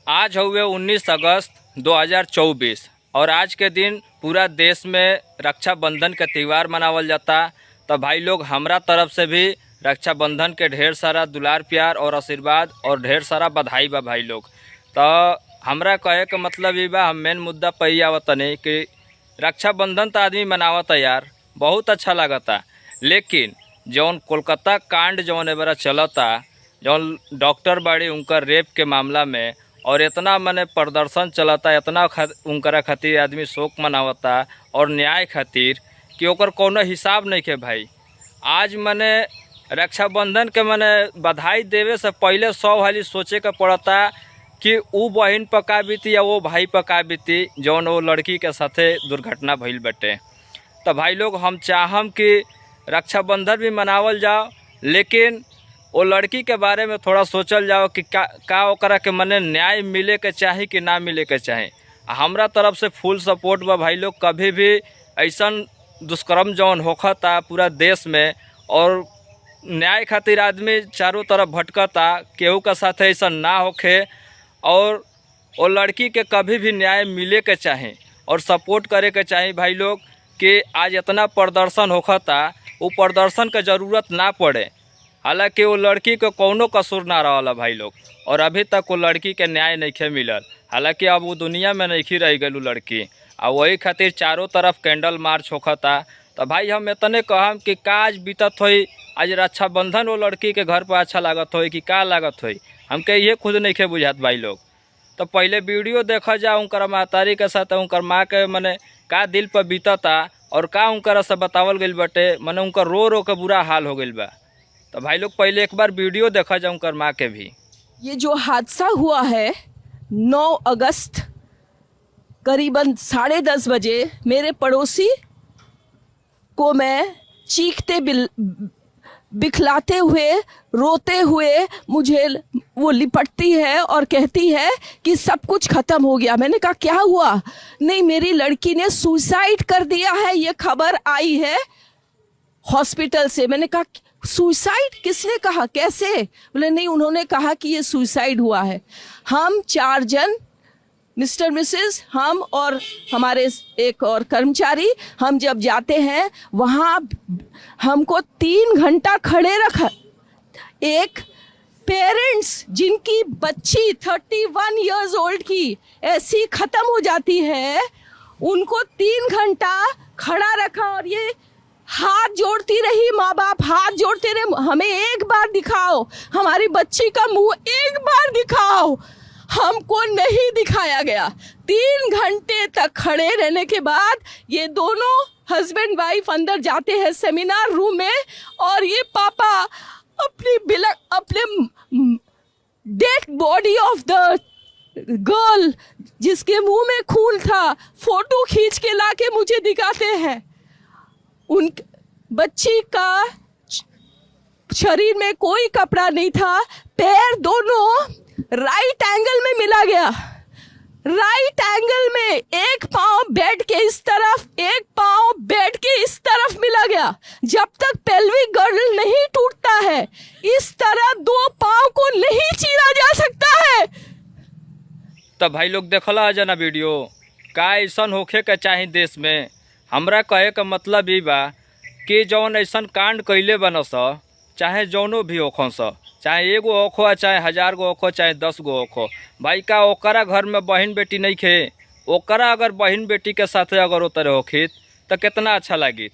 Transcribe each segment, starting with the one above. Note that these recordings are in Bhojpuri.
आज हुए 19 अगस्त 2024 और आज के दिन पूरा देश में रक्षाबंधन के त्यौहार मनावल जाता। तो भाई लोग हमरा तरफ से भी रक्षाबंधन के ढेर सारा दुलार प्यार और आशीर्वाद और ढेर सारा बधाई बा भाई लोग। तो हमरा कहे के मतलब ई बा, हम मेन मुद्दा पे ही आवतनी कि रक्षाबंधन तो आदमी मनावता यार, बहुत अच्छा लागता, लेकिन जौन कोलकाता कांड जौन एबरा चलता, जौन डॉक्टर बाड़ी उनकर रेप के मामला में और इतना मने प्रदर्शन चलता, इतना उनकरा खातिर आदमी शोक मनावता और न्याय खातिर कि ओकर कोनो हिसाब नहीं के भाई। आज मने रक्षाबंधन के मने बधाई देवे से पहले 100 हाली सोचे के पड़ता कि ऊ बहन पर का बीती या वो भाई पर का बीती जौन वो लड़की के साथे दुर्घटना भइल बटे। तो भाई लोग हम चाहम कि रक्षाबंधन भी मनावल जाओ, लेकिन वो लड़की के बारे में थोड़ा सोचल जाओ कि का ओकरा के मने न्याय मिले के चाही कि ना मिले के चाही। हमरा तरफ से फुल सपोर्ट बा भाई लोग, कभी भी ऐसा दुष्कर्म जौन होखता पूरा देश में और न्याय खातिर आदमी चारों तरफ भटकता, केहू के साथ ऐसा ना होखे और वो लड़की के कभी भी न्याय मिले के चाही और सपोर्ट करे के चाही भाई लोग कि आज इतना प्रदर्शन होखता वो प्रदर्शन के ज़रूरत ना पड़े। हालांकि वो लड़की के कौनो कसूर ना रहा भाई लोग और अभी तक वो लड़की के न्याय नहीं मिलल। हालांकि अब वो दुनिया में नहीं रह गई लड़की आ वही खातिर चारों तरफ कैंडल मार्च होखता। तो भाई हम इतने कहम कि का आज बीतत होई, आज रक्षाबंधन वो लड़की के घर पर अच्छा लागत होई कि का लागत होई, हमके ये खुद नहीं बुझात भाई लोग। तो पहले वीडियो देखा जाओ उनकर महतारी के साथ उनकर माँ के मने का दिल पर बीतता और का उनकर से बतावल गइल बटे, मने उनकर रो रो के बुरा हाल हो गइल बा। तो भाई लोग पहले एक बार वीडियो देखा जाओ उनकर माँ के भी। ये जो हादसा हुआ है 9 अगस्त करीबन 10:30 बजे, मेरे पड़ोसी को मैं चीखते बिखलाते हुए रोते हुए मुझे वो लिपटती है और कहती है कि सब कुछ ख़त्म हो गया। मैंने कहा क्या हुआ? नहीं, मेरी लड़की ने सुसाइड कर दिया है, ये खबर आई है हॉस्पिटल से। मैंने कहा सुसाइड किसने कहा, कैसे? बोले नहीं, उन्होंने कहा कि ये सुसाइड हुआ है। हम 4 जन, मिस्टर मिसेस, हम और हमारे एक और कर्मचारी, हम जब जाते हैं वहाँ हमको 3 घंटा खड़े रखा। एक पेरेंट्स जिनकी बच्ची 31 इयर्स ओल्ड की ऐसी ख़त्म हो जाती है, उनको 3 घंटा खड़ा रखा और ये हाथ जोड़ती रही, माँ बाप हाथ जोड़ते रहे, हमें एक बार दिखाओ, हमारी बच्ची का मुंह एक बार दिखाओ। हमको नहीं दिखाया गया। 3 घंटे तक खड़े रहने के बाद ये दोनों हस्बैंड वाइफ अंदर जाते हैं सेमिनार रूम में और ये पापा अपनी बिलक अपने dead body of the girl जिसके मुंह में खून था, फोटो खींच के लाके मुझे दिखाते हैं। उन बच्ची का शरीर में कोई कपड़ा नहीं था, पैर दोनों राइट एंगल में मिला गया, राइट एंगल में, एक पांव बेड के इस तरफ, एक पांव बेड के इस तरफ मिला गया। जब तक पेल्विक गर्डल नहीं टूटता है, इस तरह 2 पांव को नहीं चीरा जा सकता है। तो भाई लोग देखला जना वीडियो, का ऐसा होखे के चाही देश में। हमरा कहे के मतलब ई बा कि जौन ऐसा कांड कैले बनस, चाहे जौनो भी होखो स, चाहे एगो होखो चाहे 1000 गो होखो चाहे 10 गो होखो, भाई का ओकरा घर में बहन बेटी नहीं खे, ओकरा अगर बहन बेटी के साथे अगर ओतरे होखित तो कितना अच्छा लगी।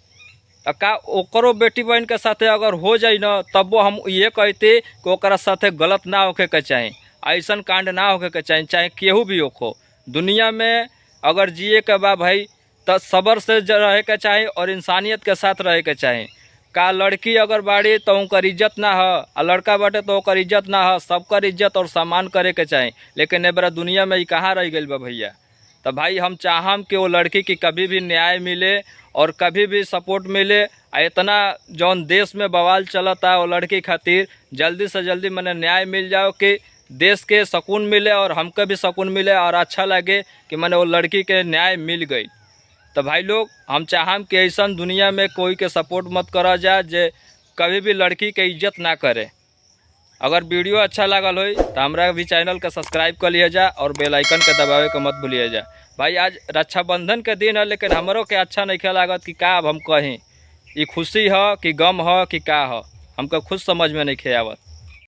का ओकरो बेटी बहन के साथे अगर हो जाए न, तब वो हम ये कहते कि ओकरा साथे गलत ना होखे के चाही, ऐसा कांड ना होखे के चाही, चाहे केहू भी होखो। दुनिया में अगर जिए के बा भाई तो सब्र से रहे के चाही और इंसानियत के साथ रहे के चाही। का लड़की अगर बाड़ी तो उनकर इज्जत ना ह, आ लड़का बाटे तो ओकर इज्जत ना ह, सबकर इज्जत और सम्मान करे के चाही। लेकिन एबरा दुनिया में ई कहाँ रह गइल बा भैया। तो भाई हम चाहम कि वो लड़की की कभी भी न्याय मिले और कभी भी सपोर्ट मिले। आ इतना जौन देश में बवाल चलता वो लड़की खातिर जल्दी से जल्दी मने न्याय मिल जाओ कि देश के सुकून मिले और हमके भी सुकून मिले और अच्छा लगे कि मने वो लड़की के न्याय मिल गई। तो भाई लोग हम चाहम कि ऐसा दुनिया में कोई के सपोर्ट मत करा जाए जे कभी भी लड़की के इज्जत ना करे। अगर वीडियो अच्छा लागल होई तो हमरा भी चैनल के सब्सक्राइब कर लिया जा और बेल आइकन के दबावे के मत भूलिए जा। भाई आज रक्षाबंधन के दिन है, लेकिन हमरो के अच्छा नहीं लागत कि का अब हम कहीं, ई खुशी ह कि गम ह कि का ह, हमको खुद समझ में नहीं आवत।